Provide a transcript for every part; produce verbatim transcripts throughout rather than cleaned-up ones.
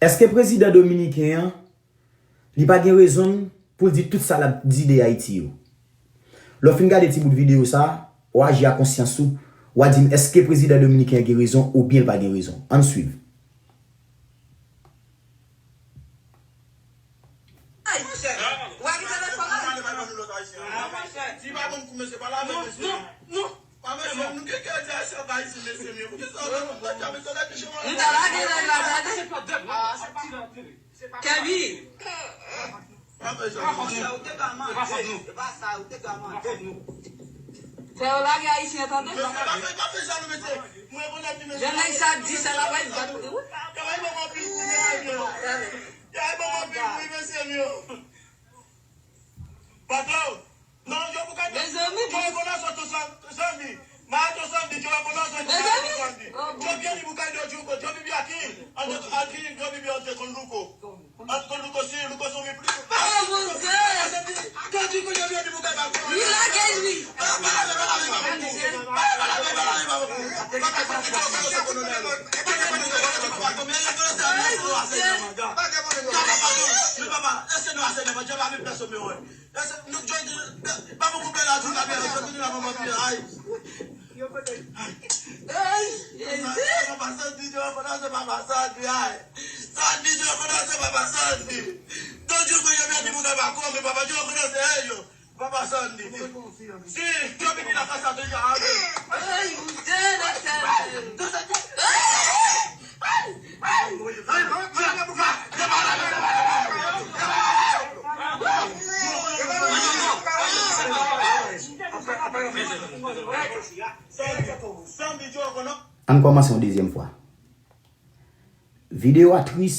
Èske prezidan dominiken an, li pa gen rezon l pou l di tout sa l ap di de Ayiti yo? Lè w fin gade ti bout videyo sa a, w a aji a konsyans ou, w a di m èske prezidan dominiken an gen rezon oubyen l pa gen rezon. Ann swiv. M ta lage nèg la, m ta di, Kevin! Fè yo lage Ayisyen an tande. Jan nèg sa di sa la, bay bat pou li, wi. Patwon, non, yo pou kay. Mezanmi, yo rekonèt ou, Sandy. Mato Sandy, yo rekonèt ou, Mato Sandy. Yo byen di pou kay do Djouko, yo bibya ki? Antre ki, yo bibya antre kon Louko. Antre kon Louko si, Louko si ou mepri. Oh mon Dieu! Yo di kou yo byen di pou kay ba kou. Li lage l wi. Ay mon Dieu! Ay, Jezi! Ay, mon Dieu, Letènèl! Ann kòmanse yon dezyèm fwa. Videyo a tris,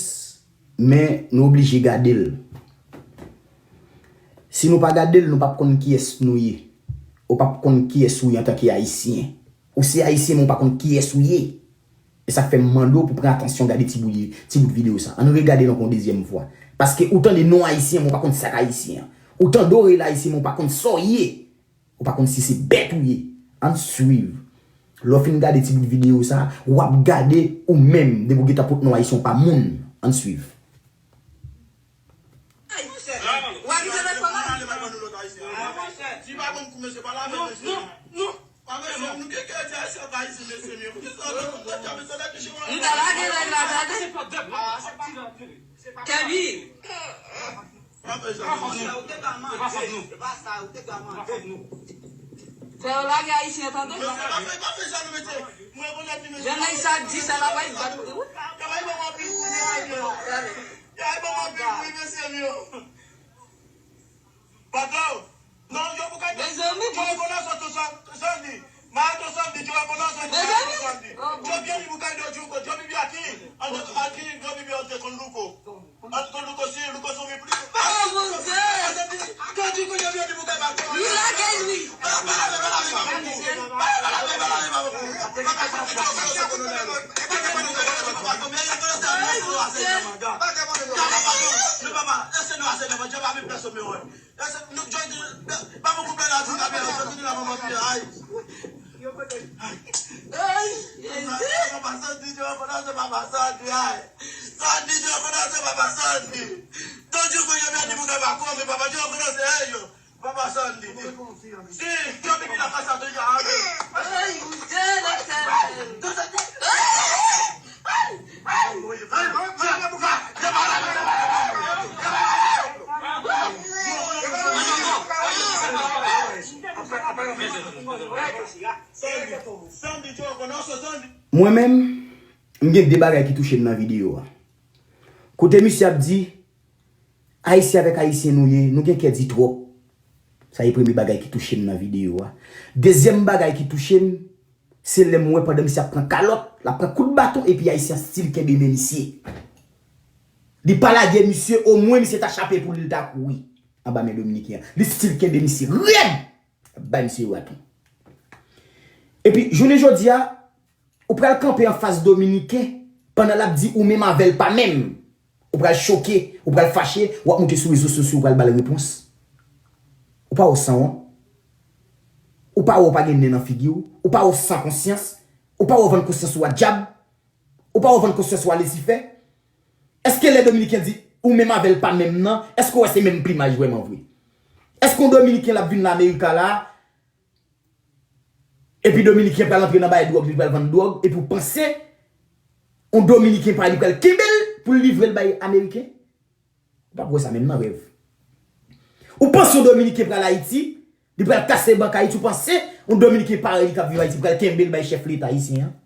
men nou oblije gade l. Si nou pa gade l, nou p ap konn kiyès nou ye. Ou p ap konn kiyès ou ye antanke Ayisyen. Ou se Ayisyen, men ou pa konn kiyès ou ye. E sa k fè m mande w pou pran atansyon gade ti bout, ti bout videyo sa. Ann regade l ankò yon dezyèm fwa. Paske ou tande non Ayisyen, men ou pa konn sa k Ayisyen an. Ou tande w rele Ayisyen, men ou pa konn sa w ye. Ou pa konn si se bèt ou ye. Ann swiv. Lè w fin gade ti bout videyo sa, w ap gade ou menm, depi w gentan pot non Ayisyen, ou pa moun. Ann swiv. M ta lage nèg la, tande. Kevin! Fè yo lage Ayisyen an tande. Jan nèg sa di sa la, bay bat pou li, wi. Mezanmi, bon. Mezanmi! Oh, bon. Li lage l wi. Ay, Jezi. Papa Sandy. Si, yo pipi la fasa deja, ale. Ay, Bondye, Letènèl. Mwen menm, m gen de bagay ki touche m nan videyo a. Kote misye ap di, Ayisyen avèk Ayisyen nou ye, nou gen kè di twòp. Sa e premye bagay ki touche m nan videyo a. Dezyèm bagay ki touche m, se lè m wè pandan misye ap pran kalòt, l ap pran kout baton epi Ayisyen an still kenbe men misye. Li pa lage misye, omwen misye ta chape pou li, li ta kouri anba men Dominiken an. Li still kenbe misye rèd, l ap bay misye baton. Epi, jounen jodi a, ou pral kanpe anfas Dominiken pandan l ap di ou menm avè l pa menm. Ou pral choke, ou pral fache, w ap moute sou rezo sosyo, ou pral ba l repons. Ou pa wè w sanwont? Ou pa wè w pa gen nen nan figi w? Ou pa wè w san konsyans? Ou pa wè w vann konsyans ou a dyab? Ou pa wè w vann konsyans ou a Lisifè? Èske lè Dominiken di ou menm avè l pa menm nan, èske w wè se menm plimaj vrèman vre? Èske yon Dominiken l ap vin la Amerika la, epi Dominiken pral antre nan bay dwòg, li pral vann dwòg, epi w panse yon Dominiken pa li pral kenbe l pou l livre l bay Ameriken? Ou p ap wè sa menm nan rèv. Ou panse yon Dominiken pral Ayiti, li pral kase bank Ayiti, ou panse yon Dominiken parèy li k ap viv Ayiti pral kenbe l bay chèf Leta ayisyen an?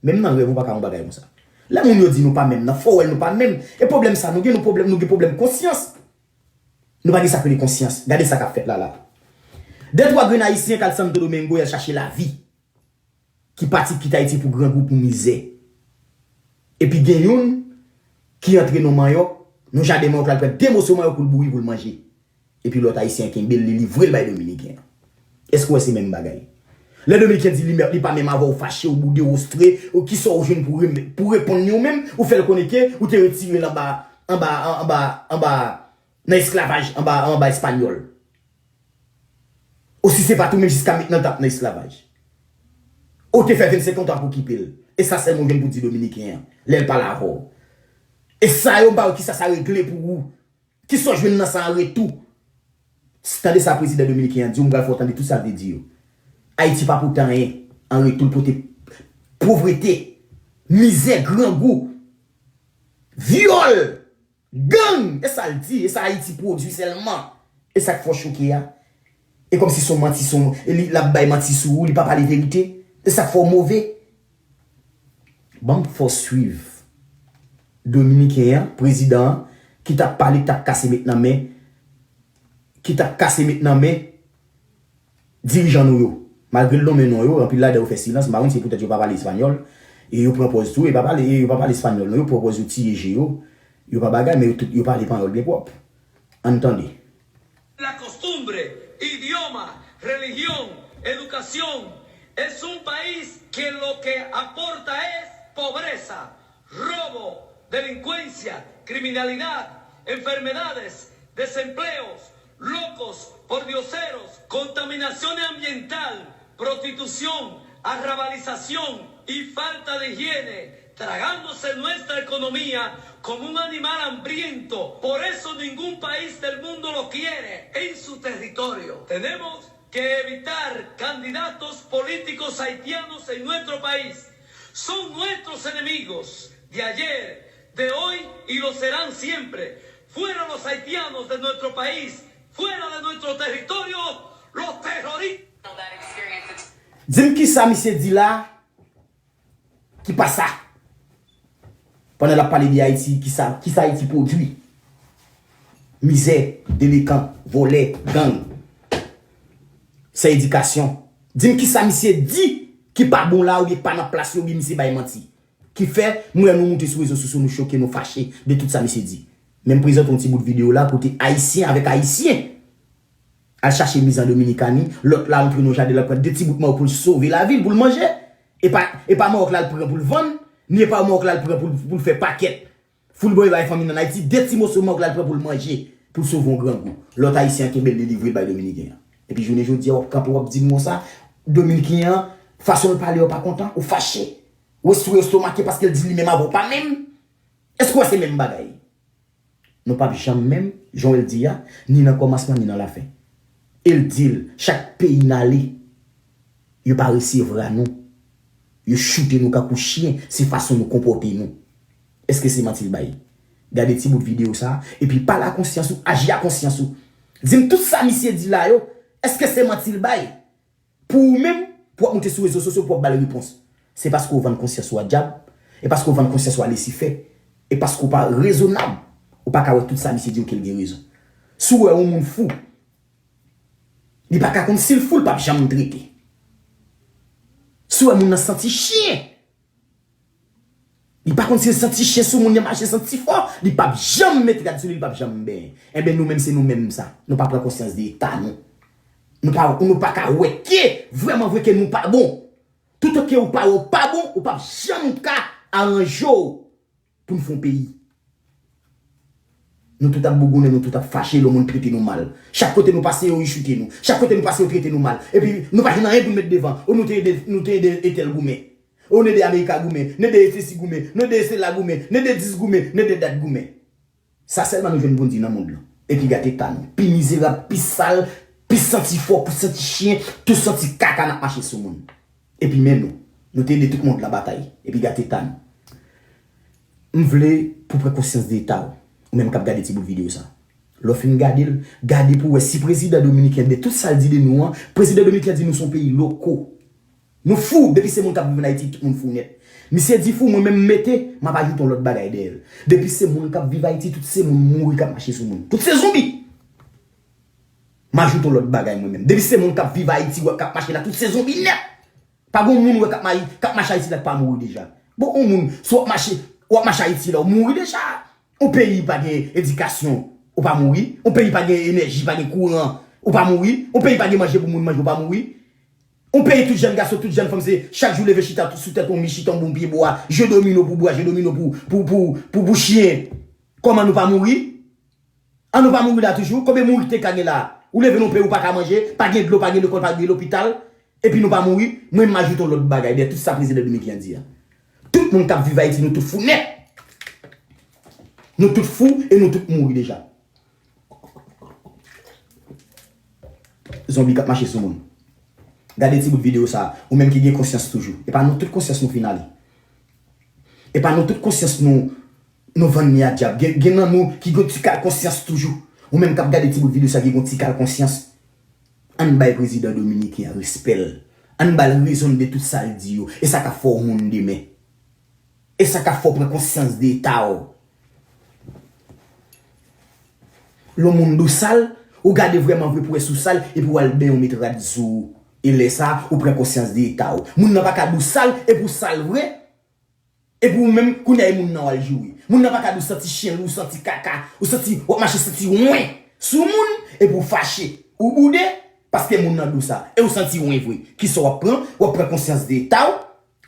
Menm nan rèv ou pa ka wè yon bagay konsa. Lè moun yo di nou pa menm nan, fò w wè nou pa menm. E pwoblèm sa nou gen, nou pwoblèm, nou gen pwoblèm konsyans. Nou pa gen sa k rele konsyans. Gade sa k ap fèt la la. De twa grenn Ayisyen k al Santo Domingo, y al chache lavi. Ki pati kite Ayiti pou grangou, pou mizè. Epi gen youn ki antre nan manyòk, nan jaden manyòk la, l pran de moso manyòk pou l bouyi, pou l manje. Epi lòt Ayisyen an kenbe l, li livre l bay Dominiken an. Èske w wè se menm bagay? Lè Dominiken di li, li pa menm avè w, fache, ou boude, ou ostre, ou kisa w jwenn pou, pou reponn li ou menm, ou fè l konnen ke ou te retire l anba, anba, anba, anba, nan esklavaj, anba, anba espanyòl. Ou si se pa t ou menm jiska mentnan l t ap nan esklavaj. Ou te fè vennsenk an w t ap okipe l. E sa sèlman w jwenn pou di Dominiken an, lè l pale avè w. E sa yo, m pa wè kisa sa regle pou ou. Kisa w jwenn nan sa an retou? Tande sa prezidan dominiken an di w, m pral fè w tande tout sa l te di yo. Ayiti pa pote anyen an retou, l pote povrete, mizè, grangou, vyòl, gang. E sa l di, e sa Ayiti pwodui sèlman. E sa k fè w choke a. E kòmsi se yon manti, se yon, e li, l ap bay manti sou ou, li pa pale verite. E sa k fè w move. Ban m fè w swiv Dominiken an, prezidan an, ki t ap pale, ki t ap kase met nan men, ki t ap kase met nan men dirijan nou yo. Malgre l nonmen non yo, anpil ladan yo fè silans, m pa konn si poutèt yo pa pale espanyòl, e yo pran pòz tou, e pa pale, e yo pa pale espanyòl non, yo pran pòz yo tiye je yo, yo pa bagay, men yo tout, yo pale panyòl byen pwòp. Ann tande. La costumbre, idioma, religión, educación. Es un país que lo que aporta es pobreza, robo, delincuencia, criminalidad, enfermedades, desempleos, locos, pordioseros, contaminación ambiental, prostitución, arrabalización y falta de higiene, tragándose nuestra economía como un animal hambriento. Por eso ningún país del mundo lo quiere en su territorio. Tenemos que evitar candidatos políticos haitianos en nuestro país. Son nuestros enemigos de ayer, de hoy y lo serán siempre. Fuera los haitianos de nuestro país, fuera de nuestro territorio, los terroristas. Di m kisa misye di la ki pa sa. Pandan l ap pale de Ayiti, kisa, kisa Ayiti pwodui? Mizè, delenkan, vòlè, gang, san edikasyon. Di m kisa misye di ki pa bon la oubyen ki pa nan plas li oubyen misye bay manti. Ki fè, m wè nou moute sou rezo sosyo, nou choke, nou fache de tout sa misye di. Men m prezante yon ti bout videyo la kote Ayisyen avèk Ayisyen al chache miz an Dominikani, lòt la antre nan jaden l ap pran de ti bout mawòk pou l sove lavi l, pou l manje. E pa, e pa mawòk la l pran pou l vann, ni e pa mawòk la l pran pou l, pou l fè pakèt. Foul bò e bay fanmi l ann Ayiti, de ti moso mawòk la l pran pou l manje, pou l sove yon grangou. Lòt Ayisyen an kenbe l, li livre l bay Dominiken an. Epi jounen jodi a, w ap kanpe, w ap di m konsa, Dominiken an, fason l pale, w pa kontan, ou fache. Ou estou estomake paske l di li menm avè w pa menm. Èske w wè se menm bagay? Nou p ap janm menm, jan w wè l di a, ni nan kòmansman, ni nan lafen. E l di l, chak peyi n ale, yo pa resevwa nou. Yo choute nou kankou chyen, se fason nou konpòte nou. Èske se manti l bay? Gade ti bout videyo sa a, epi pale a konsyans ou, aji a konsyans ou. Di m tout sa misye di la yo, èske se manti l bay? Pou ou menm, pou w ap moute sou rezo sosyo pou w ap ba l repons. Se paske w vann konsyans ou a dyab, e paske w vann konsyans ou a Lisifè, e paske w pa rezonab, ou pa ka wè tout sa misye di yo ke l gen rezon. Si w wè yon moun fou, li pa ka konn si l fou, l p ap janm trete. Si w wè moun nan santi chyen, li pa konn si l santi chyen sou moun nan mache santi fò, li p ap janm met rad sou li, li p ap janm benyen. Enben nou menm se nou menm sa. Nou pa pran konsyans de eta nou. Nou pa, nou pa ka wè ke vrèman vre ke nou pa bon. Toutan ke ou pa wè ou pa bon, ou p ap janm ka aranje w pou n fè yon peyi. Nou tout ap bougounen, nou tout ap fache lè yon moun trete nou mal. Chak kote nou pase yo, yo choute nou. Chak kote nou pase yo trete nou mal. Epi nou pa jwenn anyen pou n met devan. O nou te ede, nou te ede entèl goumen. O, nèg de America goumen, nèg de Etesi goumen, nèg de Estela goumen, nèg de Dis goumen, nèg de Dat goumen. Sa sèlman nou jwenn pou n di nan mond lan. Epi gate eta nou. Pi mizerab, pi sal, pi santi fò, pi santi chen, tou santi kaka n ap mache sou moun. Epi men nou. Nou te ede tout mond lan batay. Epi gate eta nou. M vle pou pran konsyans de eta w. Ou menm k ap gade ti bout videyo sa. Lè w fin gade l, gade pou w wè si prezidan dominiken, de tout sa l di de nou an, prezidan dominiken di nou se yon peyi loko. Nou fou, depi se moun k ap viv an Ayiti, tout moun fou nèt. Misye di fou, mwen menm m mete, m ap ajoute yon lòt bagay dèyè l. Depi se moun k ap viv Ayiti, tout se moun mouri k ap mache sou moun. Tout se zonbi. M ajoute yon lòt bagay mwen menm. Depi se moun k ap viv Ayiti, wè k ap mache la, tout se zonbi nèt. Pa gen yon moun wè k ap mayi, k ap mache Ayiti la k pa mouri deja. Bon, yon moun, si w ap mache, w ap mache Ayiti la, ou mouri deja. Yon peyi pa gen edikasyon, ou pa mouri. Yon peyi pa gen enèji, pa gen kouran, ou pa mouri. Yon peyi pa gen manje pou moun manje, ou pa mouri. Yon peyi tout jèn gason, tout jèn fanm, se chak jou leve chita sou tèt yon mi, chita yon bon pye bwa, jwe domino pou bwa, jwe domino pou, pou, pou, pou, pou chen. Kòman nou pa mouri? An nou pa mouri la toujou? Konbyen mouri te ka gen la? Ou leve nan yon peyi ou pa ka manje, pa gen dlo, pa gen lekòl, pa gen lopital, epi nou pa mouri? Mwen m ajoute yon lòt bagay dèyè tout sa prezidan dominiken an di a. Tout moun k ap viv Ayiti, nou tout fou nèt. Nou tout fou e nou tout mouri deja. Zonbi k ap mache sou moun. Gade ti bout videyo sa, ou menm ki gen konsyans toujou. E pa nan tout konsyans nou fin ale. E pa nan tout konsyans nou, nou vann li a dyab. Gen, gen nan nou ki gen ti kal konsyans toujou. Ou menm k ap gade ti bout videyo sa ki gen ti kal konsyans. Ann bay prezidan dominiken an respè l. Ann ba l rezon de tout sa l di yo. E sa k ap fè w moun demen. E sa k ap fè w pran konsyans de eta w. Lè yon moun di w sal, ou gade vrèman vre pou wè si w sal, epi w al benyen w met rad sou ou. E lè sa, ou pran konsyans de eta w. Moun nan pa ka di w sal, epi w sal vre. Epi ou menm, kounye a e moun nan w al joure. Moun nan pa ka di w santi chen lou, ou santi kaka, ou santi, w ap mache santi wen sou moun, epi w fache. Ou boude, paske moun nan di w sa. E w santi wen vre. Kisa w ap pran? W ap pran konsyans de eta w.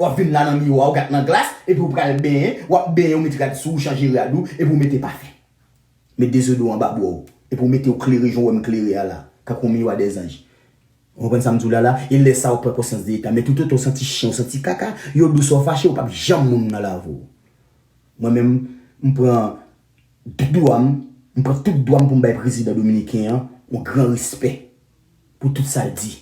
W ap vin la nan miwa, w gat nan glas, epi w pral benyen, w ap benyen, w met rad sou ou, chanje rad ou, epi w mete pafen. Met dezodoran anba bra w, epi w mete w klere jan w wè m klere a la, kankou yon miwa dèzanj. Ou konprann sa m di w la la? E lè sa w pran konsyans de eta. Men toutotan w santi chen, w santi kaka, yo di w sa w fache, ou p ap janm moun nan lavi w. Mwen menm, m pran tout dwa m, m pran tout dwa m pou m bay prezidan dominiken an yon gran respè pou tout sa l di.